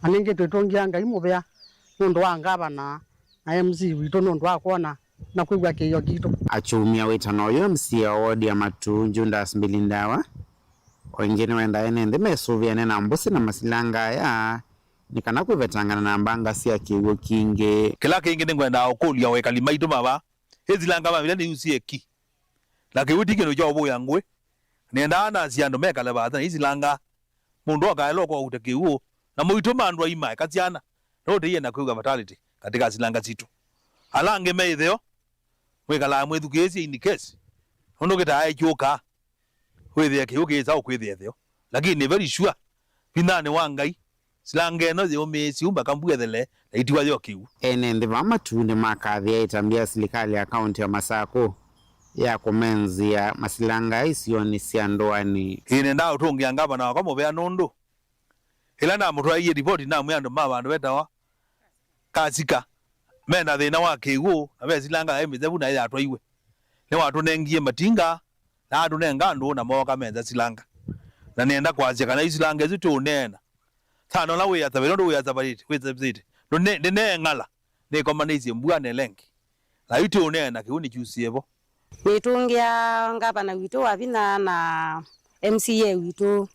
Na nĩngĩ twĩtũngĩa Ngai mũvea nũndũ wa ngavana na M C witũ nũndũ wa kwona na kwĩw'a kĩĩo kitũ. Akyumya wĩtano ũyũ, M C A wa wodi ya Matuu, Judas Mbili Ndawa, o ĩngĩ nĩwendaa ene nthĩ mesũvĩane na mbũsĩ na masilanga aya nĩ kana kwĩvetangana na mbanga sya kĩw'ũ kingĩ. Kĩla kĩngĩ nĩngwendaa ũkũlya o ekali maitũ ma vaa, ĩ silanga mavila nĩyusie ki, na kĩw'ũ ti kĩndũ kya ũvũĩa ngũĩ. Nĩendaa nasye andũ mekale vaasa na isilanga. Mũndũ akaela ũkwaũta kĩw'ũ, na mũitũma andũ aima eka syana, no ũtĩie na kwĩw'a fatality katika silanga sitũ. Ala angĩ me ĩtheo, mwĩkalaa mwĩthukĩĩsye in case, nũndũ kĩtaa kyũkaa, wĩthĩe kĩw'ũ kĩĩsa ũkwĩthĩa ĩtheo. Lakini nĩ very sure, vinyanĩ wa Ngai, silanga ĩno yĩũmĩĩsye uma kambua ĩthele na itiwa yo kĩw'ũ. Ene nthĩ vaa Matuu nĩmakathĩa ĩtambya ya silikalĩ ya kaunti ya Masakũ ya kũmenzĩa masilanga isionĩ sya ndũanĩ. Ĩĩ, nĩndaa ũtũngĩa ngavana wakwa mũvea nũndũ ĩla namũtwaĩie livoti, namwĩa andũ ma vandũ vetawa Kasika mena thĩna wa kĩw'ũ, na ve silanga yaĩ mĩsevu na yatwaiwe. Nĩwatũnengie matinga, na atũnenga andũ na mooka menza silanga. Na nĩenda kwasya kana isilanga isu tũũneena, sana ũla wĩasavalĩte, nũndũ wĩasavalĩte, wĩsavĩte, ndũne-, ndĩneeng'ala, nĩkomanĩisye mbua na ĩlengi. Na yu tũũneena kĩw'ũ nĩkyusie vo. Nĩtũngĩa ngavana witũ Wavinya na M C A witũ.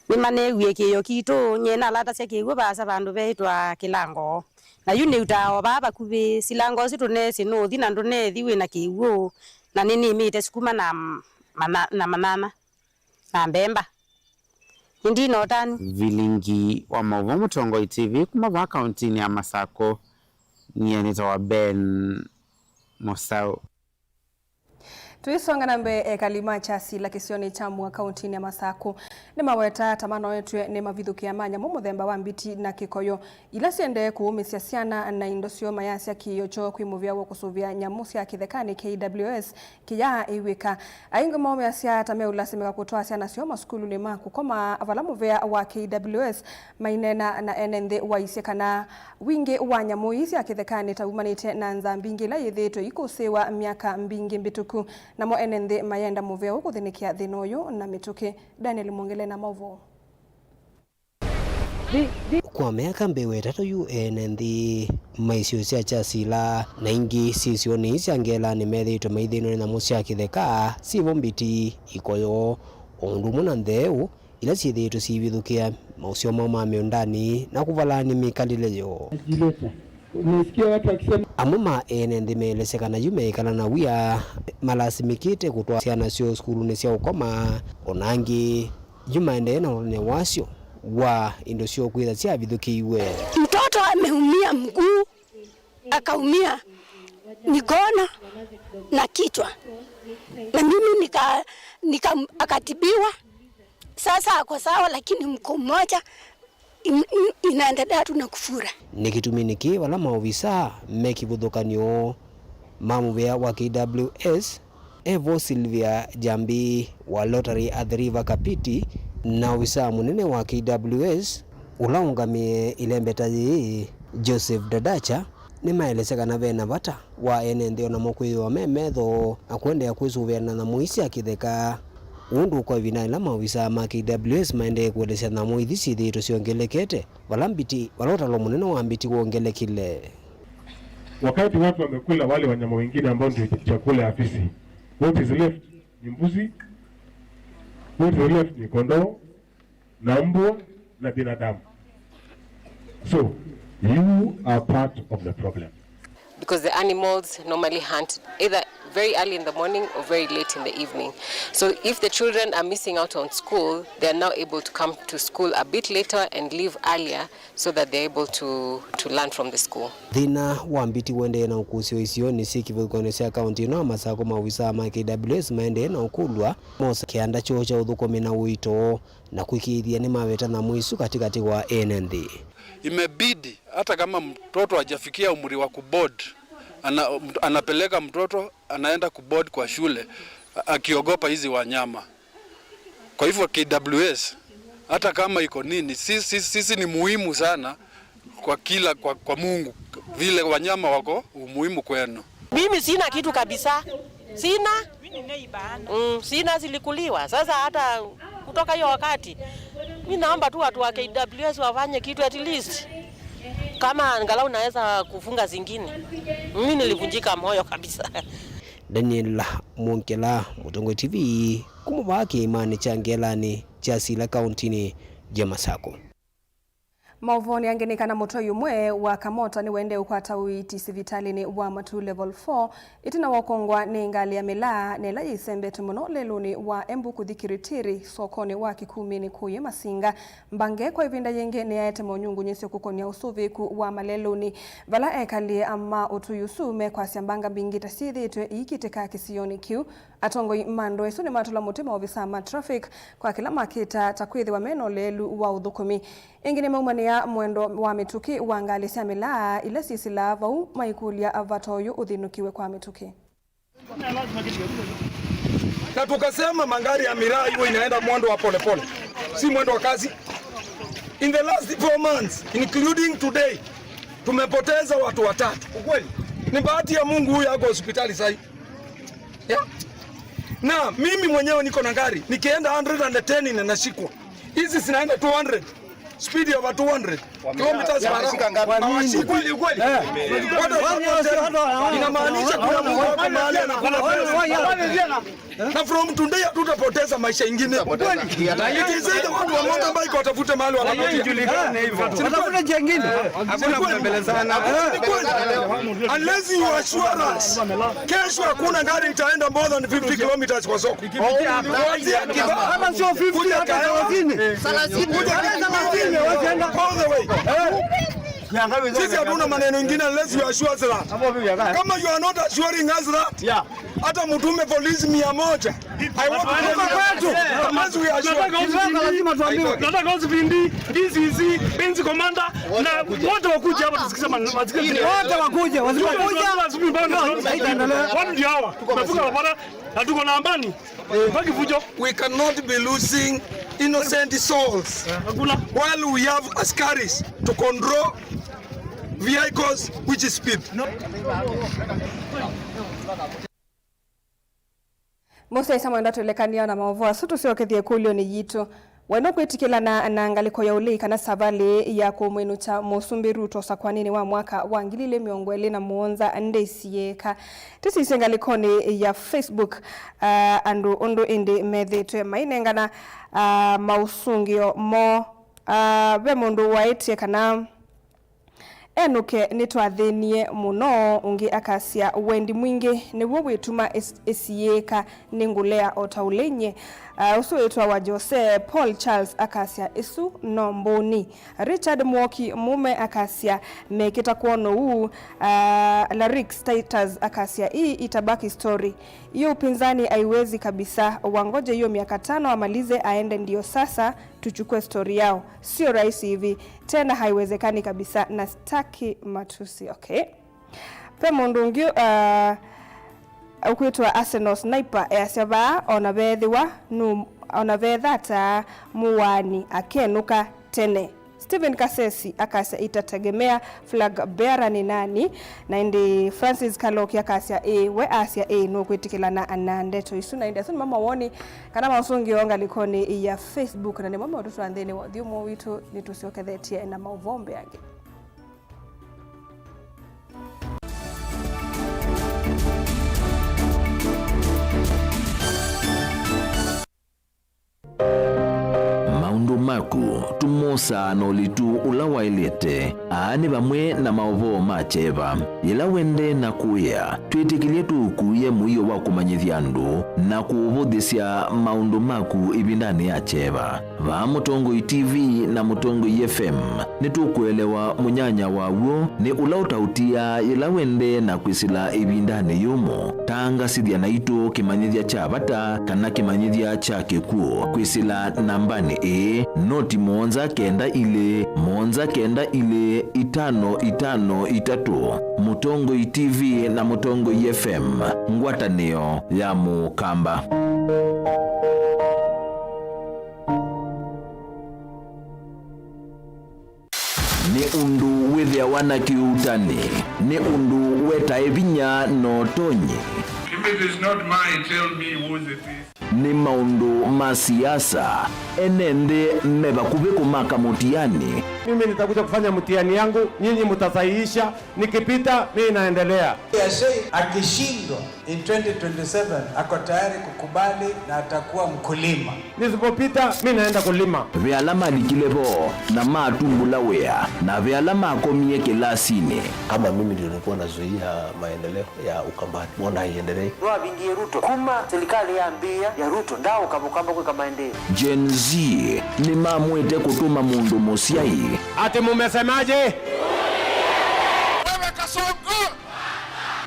Nĩmaneewie kĩĩo kitũ, nyie nalatasya kĩw'ũ vaasa vandũ veĩtwa Kĩlango. Na yu nĩutaa o vaa vakuvĩ, silanga ũsu tũneesĩ nũũthi na ndũneethi wĩ na kĩw'ũ, na nĩnĩmĩte sukuma na mana-, na manana na mbemba. Ĩndĩ na ũtanu. Vilingi wa maũvoo, Mũtongoi T V, kuma vaa kauntinĩ ya Masakũ, nyie nĩtawa Ben Mũsaũ. Tũisonga na mbee, ekali ma Kyasila kĩsionĩ kya Mua kauntinĩ ya Masakũ nĩmawetaa ta manoetw'e nĩ mavithũkĩa ma nyamũ mũthemba wa mbiti na kĩkoyo, ila syendee kũũmĩsya syana na indo syoo, mayasya kĩĩo kyoo kwĩ mũvĩa wa kũsũvĩa nyamũ sya kĩthekanĩ, K W S, kĩyaa ĩw'ĩka. Aingĩ moo measya ta meũlasimĩka kũtwaa syana syoo masukulunĩ ma kũkoma, vala mũvĩa wa K W S maineena na ene nthĩ waisye kana wingĩ wa nyamũ ii sya kĩthekanĩ ta wumanĩte na nzaa mbingĩ ila yĩthĩĩtwe ikũsĩĩwa myaka mbingĩ mbĩtũku, namo ene nthĩ mayenda mũvĩa ũũ kũthĩnĩkĩa thĩna ũyũ na mĩtũkĩ. Daniel Mwongele na maũvoo. Kwa myaka mbee wa ĩtatũ yu, ene nthĩ ma isio sya Kyasila na ingĩ syĩ isionĩ ii sya Ngela nĩmethĩĩtwe maithĩnw'a nĩ nyamũ sya kĩtheka, syĩvo mbiti, ikoyo, o ũndũ ũmwe na ntheeũ, ila syĩthĩĩtwe siivithũkĩa maũseo moo ma mĩũndanĩ na kũvalany'a mĩkalĩle yoo. Umesikia watu wakisema. Amwe ma ene nthĩ meelesya kana yu meĩkala na wia, malasimĩkĩte kũtwaa syana syoo sukulunĩ sya ũkoma, o na angĩ yu maendee na ũtony'a wasyo wa indo syoo kwĩtha syavithũkĩiwe. Mtoto ameumia mguu, akaumia mikono na kichwa, na mimi nika, nika, akatibiwa. Sasa ako sawa, lakini mguu mmoja im-, im-, inaendelea tu na kufura. Nĩ kĩtumi nĩkĩ vala maovisa me kĩvathũkany'o ma mũvĩa wa K W S, evo Sylvia Jambi wa Lottery Athi River Kapiti, na ovisa mũnene wa K W S ũla ũngamĩe ĩlembeta yĩĩ, Joseph Dadacha, Nĩmaelesya kana ve na vata wa ene nthĩ o namo kwĩthĩwa me metho na kũendeea kwĩsũvĩa na nyamũ ii sya kĩtheka. Ũũ ndũkwa ĩvinda yĩla maovisaa ma K W S maendee kũelesya nyamũ ithi syĩthĩĩtwe syongelekete, vala mbiti, vala ũtalo mũnene wa mbiti wongelekile. Wakati watu wamekula wale wanyama wengine ambao ndio chakula ya fisi, what is left ni mbuzi, what is left ni kondoo, na mbwa na binadamu. So, you are part of the problem. Because the animals normally hunt either very early in the morning or very late in the evening. So if the children are missing out on school, they are now able to come to school a bit later and leave earlier so that they're able to, to learn from the school. Thĩna wa mbiti ũendee na ũkũsĩ o isionĩ syĩ kĩvathũkany'o sya kaũntĩ ĩno ya Masakũ, maovisaa ma K W S maendee na ũkũlw'a mosa kĩanda kyoo kya ũthũkũmi na ũito na kũĩkĩĩthya nĩmaveta nyamũ isu katĩkatĩ wa ene nthĩ. Imebidi, hata kama mtoto hajafikia umri wa kuboard, ana-, anapeleka mtoto, anaenda kuboard kwa shule, a-, akiogopa hizi wanyama. Kwa hivyo K W S, hata kama iko nini, sisi, sisi ni muhimu sana kwa kila, kwa, kwa Mungu, vile wanyama wako umuhimu kwenu. Mimi sina kitu kabisa. Sina. Mm, sina, zilikuliwa. Sasa hata kutoka hiyo wakati, mi naomba tu watu wa K W S wafanye kitu at least. Kama angalau naweza kufunga zingine. Mimi nilivunjika moyo kabisa. Daniel Mwongela, Mũtongoi T V, kuma vaa kĩĩmanĩ kya Ngelani kya Sila, kaũntĩnĩ ya Masakũ. Maũvoonĩ angĩ nĩ kana mũtwai ũmwe wa kamota nĩwaendee ũkwata ũiiti sivitalĩnĩ wa Matuu Level four ĩtina wa ũkongwa nĩ ngalĩ ya mĩlaa, na ĩla yĩsembete mũno lelũnĩ wa Embu kũthi Kiritiri, sokonĩ wa Kĩkumĩnĩ kũya Masinga. Mbange kwa ĩvinda yĩngĩ nĩyaete monyungunyĩsyo kũkonya ũsũvĩĩku wa malelũnĩ, vala ekali ma ũtũi ũsu mekwasya mbanga mbingĩ ta syĩthĩĩtwe iikitĩka kĩsionĩ kĩu. Atongoi ma ndũa isu nĩmatũla mũtĩ maovisaa ma traffic kwa kĩla makĩta ta kwĩthĩwa mena ũleelu wa ũthũkũmi. Ĩngĩ nĩmaumanĩa mwendo wa mĩtũkĩ wa ngalĩ sya mĩlaa ila syĩsĩlaa vau, maikũlya vata ũyũ ũthĩnũkĩwe kwa mĩtũkĩ. Na tukasema magari ya miraa hiyo inaenda mwendo wa polepole, si mwendo wa kasi. In the last four months, including today, tumepoteza watu watatu. Ukweli? Ni bahati ya Mungu, huyu ako hospitali sahi. Yeah? Na mimi mwenyewe niko na gari, nikienda hundred and ten ninashikwa. Hizi zinaenda two hundred. Speed over two hundred kilometers per hour. Hawashikwi. Kweli, kweli. Eh. What does that tell you? Inamaanisha kuna mtu ako mahali anakula pesa. Na from today hatutapoteza maisha ingine. It is either watu wa motorbike watafute mahali wanapitia. Ijulikane hivyo. Watafute njia ingine. Hakuna kubembelezana. Ni kweli. Unless you assure us, kesho hakuna gari itaenda more than fifty kilometers kwa soko. Kuanzia Kiba-, kama sio fifty, kuja hata Kahawa, thelathini. Kuja Kiba-, thelathini, wakienda all the way. Sisi hatuna maneno ingine unless you assure us that. Kama you are not assuring us that, hata mtume polisi mia moja. I want to know that. Unless we assure. Tunataka Osipindi, D C C, Benz Commander, na wote wakuje hapa tusikize maneno, wasikize. Wote wakuje, wasipokuja, haitaendelea. Watu ndio hawa. Tumefunga barabara. Na tuko na amani. Hatutaki fujo. We cannot be losing innocent souls while we have askaris to control vehicles which speed. Mũsyaĩĩsya mwendwa, twĩlekany'a na maũvoo asu, tũsyokethye ĩkũlyo-nĩ yitũ. We nũkwĩtĩkĩlana na ngalĩko ya ũlei kana savalĩ ya kũmwĩnũkya Mũsumbĩ Ruto ũsakwanĩnĩ wa mwaka wa ngili ilĩ mĩongo ĩlĩ na mũonza ndĩsiĩĩka? Tĩsisye ngalĩkonĩ ya Facebook, ah, andũ ũndũ ĩndĩ methĩĩtwe mainengana, ah, maũsũngĩo moo. Ah, ve mũndũ waĩtye kana enũke nĩtwathĩnie mũno, ũngĩ akasya, wendi mwingĩ nĩw'o wĩtuma ĩs-, ĩsiĩĩka nĩ ngũlea o ta ũlĩ nyie. Ah, ũsu wĩtwa wa Jose. Paul Charles akasya, ĩsu no mbũni. Richard Mwoki Mume akasya, mekĩta kwona ũu. Ah, Larik Status akasya, hii itabaki story. Hiyo upinzani haiwezi kabisa. Wangoje hiyo miaka tano amalize aende ndio sasa tuchukue story yao. Sio rahisi hivi. Tena haiwezekani kabisa. Na sitaki matusi. Okay. Ve mũndũ ũngĩ, uh, ũkwĩtwa Arsenal Sniper easya vaa, ona veethĩwa nũ-, ona veethata mũwaani akenũka tene. Stephen Kasesi akasya, "Itategemea, flag bearer ni nani?" Na ĩndĩ Francis Kaloki akasya, "Ĩĩ, we asya ĩĩ, nũkwĩtĩkĩlana na ndeto isu." Na ĩndĩ asu nĩmo mawoni kana maũsũngĩo ngalĩkonĩ ya Facebook, na nĩmo meũtũtwaa nthĩnĩ wa ũthyũmũo witũ. Nĩtũsyokethetye na maũvoo mbee angĩ. Maũndũ maku tũmosaa na ũlitu ũla waĩlĩte. Aa nĩ vamwe na maũvoo ma kyeva. Yĩla wendee na kũĩa, twĩtĩkĩlye tũũkuĩe mũio wa kũmanyĩthya andũ na kũũvũthĩsya maũndũ maku ĩvindanĩ ya kyeva. Vaa Mũtongoi T V na Mũtongoi F M, nĩtũkũelewa mũnyanya wa w'o nĩ ũla ũtaũtiaa yĩla wendee na kwĩsĩla ĩvindanĩ yũmũ. Tangasĩthya naitũ kĩmanyĩthya kya vata kana kĩmanyĩthya kya kĩkw'ũ kwĩsĩla nambanĩ ĩĩ, noti mũonza kenda ilĩ, mũonza kenda ilĩ, itano itano itatũ. Mũtongoi T V na Mũtongoi F M, ngwatanĩo ya Mũkamba. Nĩ ũndũ wĩthĩawa na kĩuutani, nĩ ũndũ wetae vinya na ũtonyi. If it is not mine, tell me whose it is. Nĩ maũndũ ma siasa, ene nthĩ me vakuvĩ kũmaka mũtiani. Mimi nitakuja kufanya mtihani yangu, nyinyi mtasahihisha, nikipita, mimi naendelea. Akishindwa, in twenty twenty-seven ako tayari kukubali na atakuwa mkulima. Nisipopita, mi naenda kulima. Ve ala malikile vo na matumbũla wĩa, na ve ala makomie kĩlasinĩ. Kama mimi ndio nilikuwa nazuia maendeleo ya Ukambani, mbona haiendelei? Nĩwavingie Ruto. Kuma serikali yambĩĩa ya Ruto, ndaaũka Mũkamba kwĩka maendeeo. Gen Z nĩmamwĩte kũtũma mũndũ mũsyai. Ati mumesemaje? Wewe Kasongo!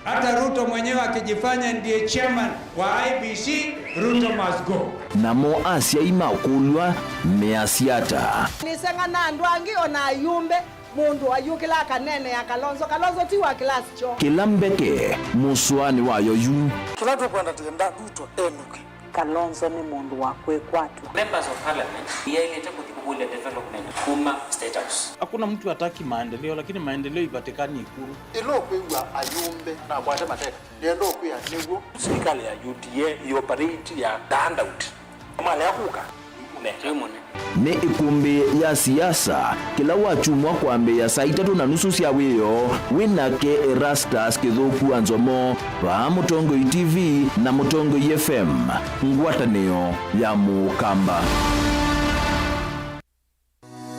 Hata Ruto mwenyewe akijifanya ndiye chairman wa I E B C, Ruto must go. Namo asyai makũlw'a measya ata? Nĩseng'ana andũ angĩ, o na ayumbe, mũndũ ayũkĩlaa akaneenea Kalonzo. Kalonzo ti wa kĩlasi kyoo. Kĩla mbeke mũsoanĩ wayo yu. Kĩla tũkwenda, tũkwenda Ruto enũke. Kalonzo nĩ mũndũ wa kwĩkwatw'a. Members of Parliament yaĩlĩte kũthi kũkũlya development kuma State House. Hakuna mtu hataki maendeleo, lakini maendeleo ipatikani Ikulu. Ĩla ũkwĩw'a ayumbe na akwate mateka, nĩenda ũkwĩa nĩw'o. Serikali ya U D A ĩoperate ya the handout. Malea kũka, ũnenge. Nĩ ĩkũmbĩ ya siasa, kĩla wakyumwa kwambĩĩa saa itatũ na nusu sya wĩoo, wĩ nake Erastus Kĩthũku wa Nzomo, vaa Mũtongoi T V na Mũtongoi F M, ngwatanĩo ya Mũkamba.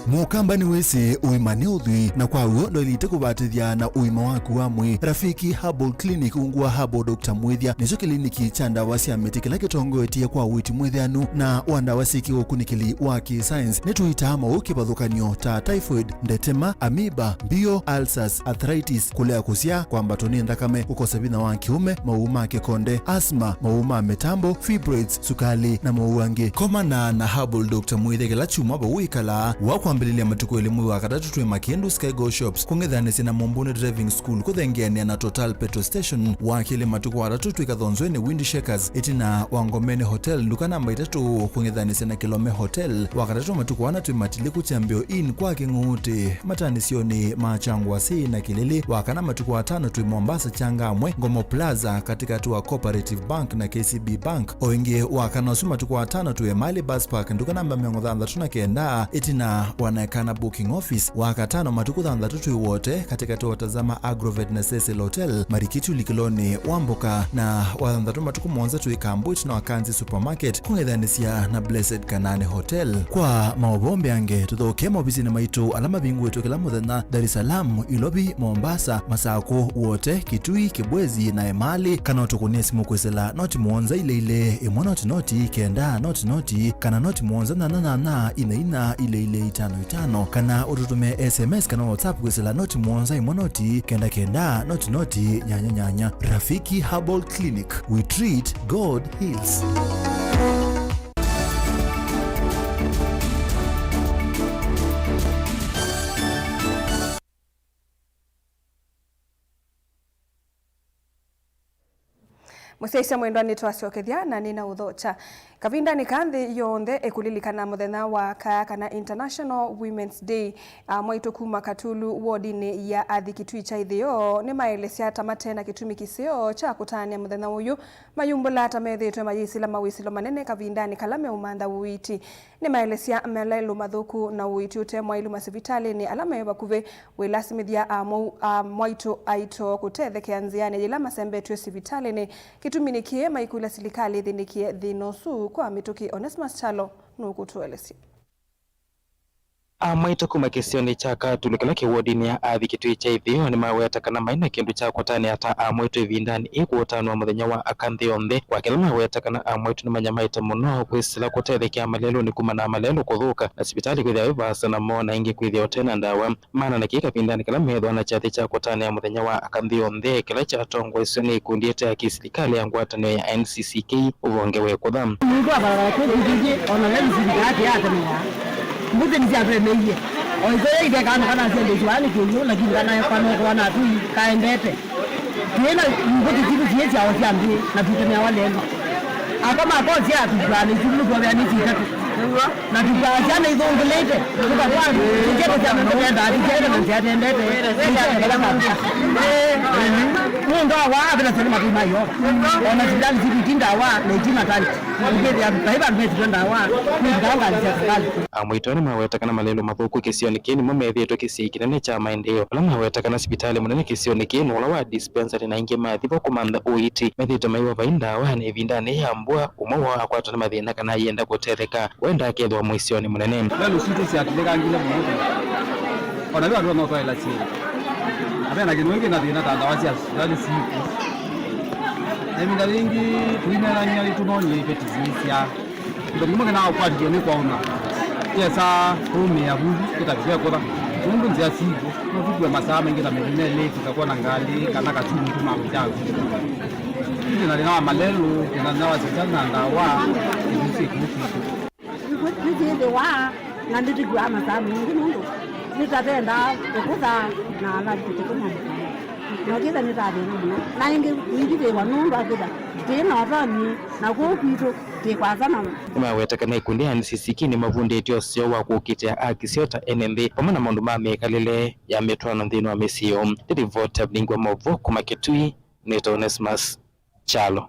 Mũkamba nĩwĩsĩ ũima nĩ ũthwii, na kwa w'o ndwaĩlĩte kũvatĩthya na ũima waku wa mwĩĩ. Rafiki Herbal Clinic, ungu wa Herbal Doctor Mwĩthya, nĩkyo kĩliniki kya ndawa sya mĩtĩ kĩla kĩtongoetye kwa ũiiti mwĩthĩanu na wa ndawa syĩ kĩũkunĩkĩli wa kĩ-science. Nĩtũitaa maũũ kĩvathũkany'o ta typhoid, ndetema, amoeba, mbio, ulcers, arthritis, kũlea kũsyaa, kwambatwa nĩ nthakame, kũkosa vinya wa kĩũme, maũũ ma kĩkonde, asthma, maũũ ma mĩtambo, fibroids, sukalĩ, na maũũ angĩ. Komana na Herbal Doctor Mwĩthya kĩla kyumwa vau wĩkalaa, wa kwambĩlĩlya matukũ elĩ mwei wa katatũ twĩ Makĩndũ Skygo Shops, kũng'ethanĩsya na Mũmbũnĩ Driving School, kũthengeanĩa na Total Petrol Station, wa kelĩ matukũ atatũ twĩ Kathonzweni Wind Shakers, ĩtina wa Ngomeni Hotel, nduka namba itatũ, kũng'ethanĩsya na Kĩlome Hotel, wa katatũ matukũ ana twĩ Matilĩ kũ Kyambĩo Inn kwa Kĩng'uutĩ, matanĩsyonĩ ma Kyangwasĩ na Kĩlĩlĩ, wa kana matukũ atano twĩ Mombasa Kyangamwe, Ngomo Plaza, katĩkatĩ wa Cooperative Bank na K C B Bank. O ĩngĩ, wa kana ũsu matukũ atano twĩ Emali Bus Park, nduka namba mĩongo thanthatũ na kenda, ĩtina wa Naekana Booking Office. Wa katano matukũ thanthatũ twĩ Wote, katĩkatĩ wa Tazama Agrovet na Cecil Hotel, Marikiti ũlikĩlonĩ wa mboka, na wa thanthatũ matukũ mũonza twĩ Kambu ĩtina wa Kanzi Supermarket, kũng'ethanĩsya na Blessed Kanani Hotel. Kwa maũvoo mbeange, tũthokee maovisinĩ maitũ ala mavingũĩtwe kĩla mũthenya, Dar es Salaam, Ilovi, Mombasa, Masakũ, Wote, Kitui, Kibwezi, na Emali, kana ũtũkũnĩe simũ kwĩsĩla noti mũonza ilĩ ilĩ, ĩmwe noti noti, kenda noti noti, kana noti mũonza nyanya nyanya, ina ina, ilĩ ilĩ, itano itano, kana ũtũtũmĩe S M S kana WhatsApp kwĩsĩla noti mũonza ĩmwe noti, kenda kenda, noti noti, nyanya nyanya. Rafiki Herbal Clinic, we treat, God heals. Mũsyaĩĩsya mwendwa, nĩtwasyokethya na nĩna ũthokya. Kavindanĩ ka nthĩ yonthe ĩkũlilikana mũthenya wa aka, kana International Women's Day, amwaitũ kuma Katulu wodinĩ ya Athi Kitui kya Ĩtheo nĩmaelesya ta mate na kĩtumi kĩseo kya kũtanĩa mũthenya ũyũ, mayumbũla ta methĩĩtwe mayĩsĩla mawĩsĩlo manene kavindanĩ kala meũmantha ũiiti. Nĩmaelesya malelũ mathũku na ũiiti ũte mwaĩlu masivitalĩnĩ ala me vakuvĩ, wĩlasimĩthya amwau-, amwaitũ aito kũtethekea nzĩanĩ yĩla masembetw'e sivitalĩnĩ, kĩtumi nĩ kĩĩ maikũlya silikalĩ ĩthĩnĩkĩe thĩna ũsu. Kwa mĩtũkĩ, Onesmus Kyalo nũkũtũelesya. Amwaitũ kuma kĩsionĩ kya Katulu kĩla kĩ wodinĩ ya Athi Kitui kya Ĩtheo nĩmaweta kana mai na kĩndũ kya kũtanĩa ta amwaitũ ĩvindanĩ ĩĩ kũũtanwa mũthenya wa aka nthĩ yonthe, kwa kĩla maweta kana amwaitũ nĩmanyamaĩte mũno kwĩsĩla kũtethekea malelũnĩ kumana na malelũ kũthũka na sivitalĩ kwĩthĩwa ĩ vaasa na moo na ĩngĩ kwĩthĩwa ũte na ndawa. Maana na kĩĩ kavindanĩ kala meethĩwa na kyathĩ kya kũtanĩa mũthenya wa aka nthĩ yonthe kĩla kyatongoesw'e nĩ ĩkundi ĩte ya kĩsilikalĩ ya ngwatanĩo ya N C C K ũvonge wa ĩkũtha. Nũndũ wa barabara kũu kũingĩ, o na we nĩsivitaa kĩatemewa. Mbũtĩ nĩsyatwemeie. O ĩso ya ithe kana kana syendesĩ vaa nĩ kĩw'ũ, lakini kana kanokoa na atui kaendete. Twĩ na mbũtĩ sitũ siĩ syawa sya nthĩ, na tũtemeawa lelũ. Aka makosya tũtwaa na isu nũtwovea nĩ sitatũ. Na tũkaa syana ithũngĩlĩte, tũkatwaa ndeto sya mũndũ kendaa tũkenda na nzĩa tendete, nĩkenda vala mavika. Nũndũ wa waa, vena syana matũi ma Yeova. O na sivitalĩ sitũ iti ndawa, na iti maternity. Ũkĩthĩa vai vandũ vethĩtwe ndawa, nĩ ndawa ngalĩ sya serikali. Amwaitũ nĩmaweta kana malelũ mathũku kĩsionĩ kĩĩ nĩmo methĩĩtwe kĩsio kĩnene kya maendeeo. Vala maweta kana sivitalĩ mũnene kĩsionĩ kĩĩ nĩ ũla wa dispensary na aingĩ mathi vo kũmantha ũiiti methĩĩtwe maiwa vai ndawa, na ĩvindanĩ ya mbua, ũmwe woo akwatwa nĩ mathĩna kana ayenda kũtetheka, wenda akethĩwa mũisyonĩ mũnene. Lelũ sitũ syatũlĩkangile mũno. O na ve andũ no twaĩla syĩ. Na ve na kĩndũ kĩngĩ na thĩna ta ndawa sya sivitalĩ siku. Na ĩvinda yĩngĩ tũineenany'a nĩtũnoonie iveti siisya. Ĩvinda yĩmwe kĩna ũkwatĩtwe nĩ kwaũna. Kesa kũũmĩa vu kĩtavike kũtha. Nũndũ nzĩa siku. No tũkue masaa maingĩ ta mĩthenya ĩlĩ tũtakwona ngalĩ kana katuni kuma kũkyaũ. Ĩndĩ na thĩna wa malelũ, na thĩna wa sivitalĩ na ndawa, ĩndĩ syĩ kũu kwitũ. Nĩsyĩthĩwa na nĩtũkuaa masaa maingĩ nũndũ nĩtatendaa kũkũtha na alafu tũtũma mũtano. Na ũkĩtha nĩtathĩna mũno. Na ĩngĩ nĩngĩthĩwa nũndũ akĩtha tũtĩ na ũtoni na kũu kwitũ twĩ kwasa na. Nĩmaweta kana ikundi ya N C C K nĩmavundĩtye ũseo wa kũkitĩa aki syoo ta ene nthĩ, vamwe na maũndũ ma mĩkalĩle ya mĩtwaano nthĩnĩ wa mĩsyĩ yoo. Nĩ livoti ya Vilingi wa Maũvoo kuma Kitui, nĩtawa Onesmus Kyalo.